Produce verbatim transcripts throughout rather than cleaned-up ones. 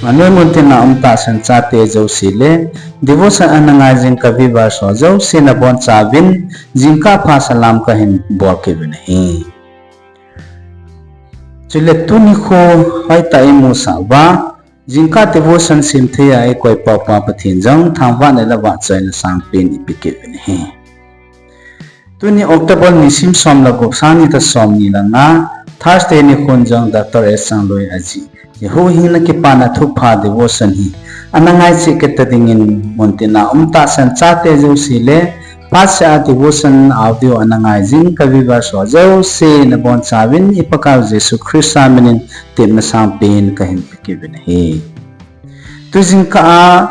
Anoi muntina um tahsan chate jouse le, devotion ana ngai jing ka viewers ho jouse nabonchauvin, jingkah pha salam kahin bol kit uvin ahi. Chule tuni kho hoitah a imusah uva, jingkah devotion semthei a ikoi pau pa Pathen jong thangvahna le vahchoina sangpen ipe kit uvin ahi. Tuni October nisim som le gup, sang ni le som ni le nga, Thursday nikhon jong Doctor S Changloi ajih, huhhingna kipana thupha devotion hi ana ngai cheh kit ta dingin, muntina um tahsan chate jouse le, phatseh a devotion audio ana ngai jing ka viewers ho jouse nabonchauvin i Pakaiu Jesu Christa minin tepna sangpen kahin pe kit uvin ahi. Tu jingkah a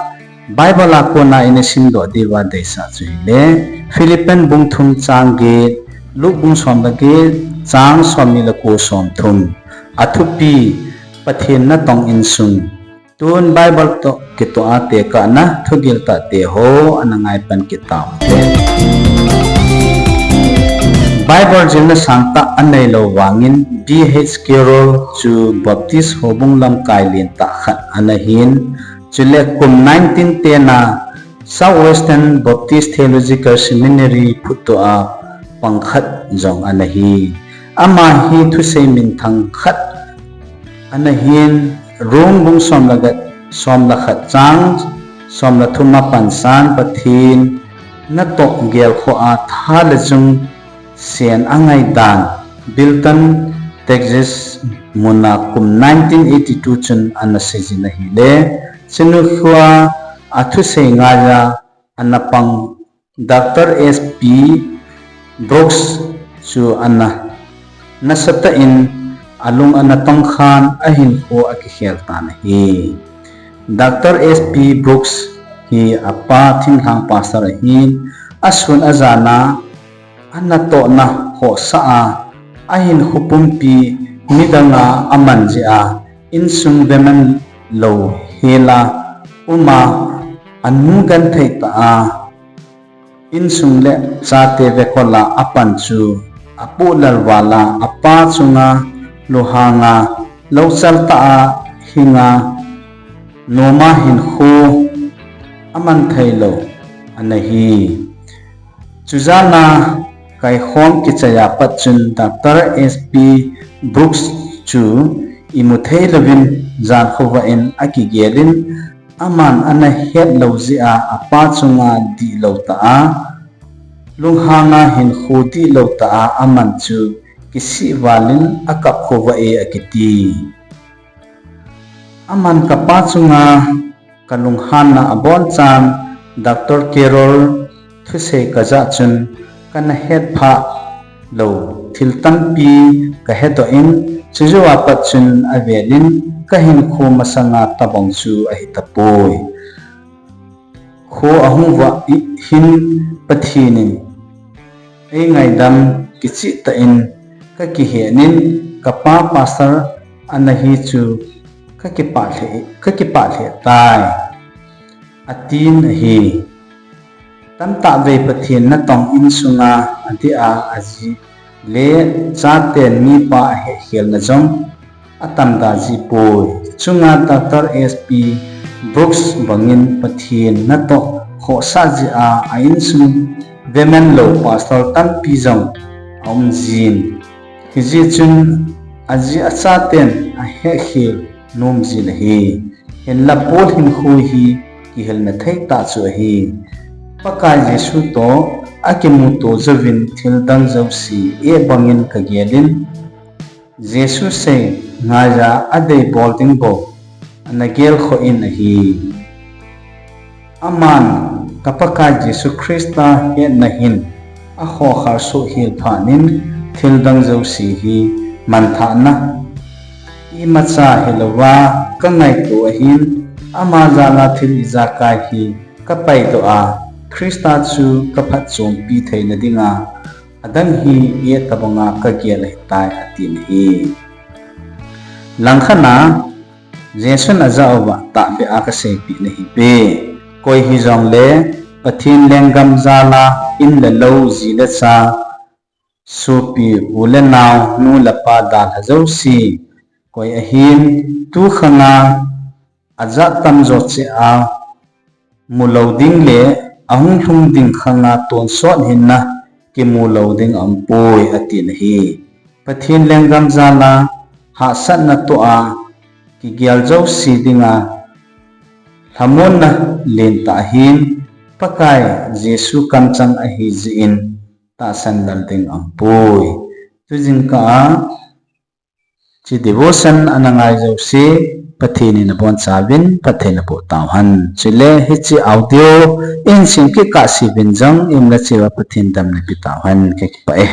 Bible a kona ina simdoh diuva deisah chu hile, Philippian bung thum chang get, Luke bung som le get chang somni le ko, somthum. Athupi, Pathen natong insung. Tun Bible toh kitoh a tekahna thugil tahte ho ana ngai pan kit taute. Bible jilna sangtah aneilou vangin B H Carroll chu Baptist houbung lamkai lentah khat ana hin, chule kum nineteen ten a Southwestern Baptist Theological Seminary phutdoh a pang khat jong ana hi. Ama hi thusei minthang khat ana hin, Rome bung som le get, som le khat chang som le thum a pansan, Pathen natoh gelkhoh a tha le jung sen angai dan, Bilton, Texas muna kum nineteen eighty-two chun ana seijin ahile, chuni khoa athusei ngaiya ana pang Doctor S P Brooks chu ana nasatah in alung ana tongkhan ahinkho akikhel tan ahi. Doctor S P Brooks hi apa thinglhang pastor ahin, asun ajana anatohna khohsah a, ahinkho pumpi midang a aman jeh a, insung veman lou hela uma, anu genthei tah a, insung le chate vekol a apan chu apoh lel val a, apa chunga lunghanga louchal tah a hinga noma hinkho aman theilou ana hi. Chujana kaikhom kichai a pat chun Doctor S P Brooks chu imu theilouvin jan khovah in akigelin, aman ana hetlou jeh a apa chunga dihlou tah a, lunghanga hinkho dihlou tah a aman chu kisih valin akap khovah e akiti. Aman kapa chunga kalunghanna abonchan Doctor Carroll thusei kajah chun kana hetphah lou thil tampi kahedoh in, chujou a pat chun avelin kahinkho masanga tabang chu ahitapoi. Kho ahung vah hin Pathen in eingaidam kichehtah in kakihen in, kapa pastor ana hi chu kakipah lheh, kakipah lheh tai, atin ahi. Tamtah vei Pathen natong insunga adeh a aji le chaten mipa ahehkhelna jong atamda jipoi. Chunga Doctor S P Brooks bangin Pathen natoh khohsah jeh a ainsung veman lou pastor tampi jong aumjin. Hijeh chun aji achaten ahehkhel nomjin ahi. Hinla Paul hinkho hi kihilna theitah chu ahi. Pakai Jesu toh akimuto jouvin thildang jouse eh bangin kagelin, Jesu sei ngaiya adei bol ding bou ana gelkhoh in ahi. Aman ka Pakai Jesu Christa hetna hin akhokhar soh hel phatnin thildang jouse hi manthahna imacha hilouva kangaito ahin, ama jala thil ijakai hi kapaidoh a, Christa chu kaphatchompi theina dinga adang hi eh tabanga kagel ahitai, atin ahi. Langkhatna, Jesun ajah uva tahbeh a kaseipeh nahiuve. Koi hijongle Pathen lenggam jala in le lou, ji le cha, sopi, u le nao, nu le pa, dalha jouse, koi ahin, tukhanga ajat tamjo cheh a mulou ding le ahung lhung ding khang a tonsot hinna kimulou ding aumpoi, atin ahi. Pathen lenggam jal a hahsatna toh a kigel jouse dinga lhamonna lentah ahin, Pakai Jesu kamchang ahi jeh in tahsan lal ding aumpoi. Tujingkah a hiche devotion ana ngai jouse Pathen in abonchauvin phatthei naboh tauhen. Chule hiche audio ihin sem kit kahse uvin jong iumna cheh uva Pathen damna pe tauhen, kakipah e.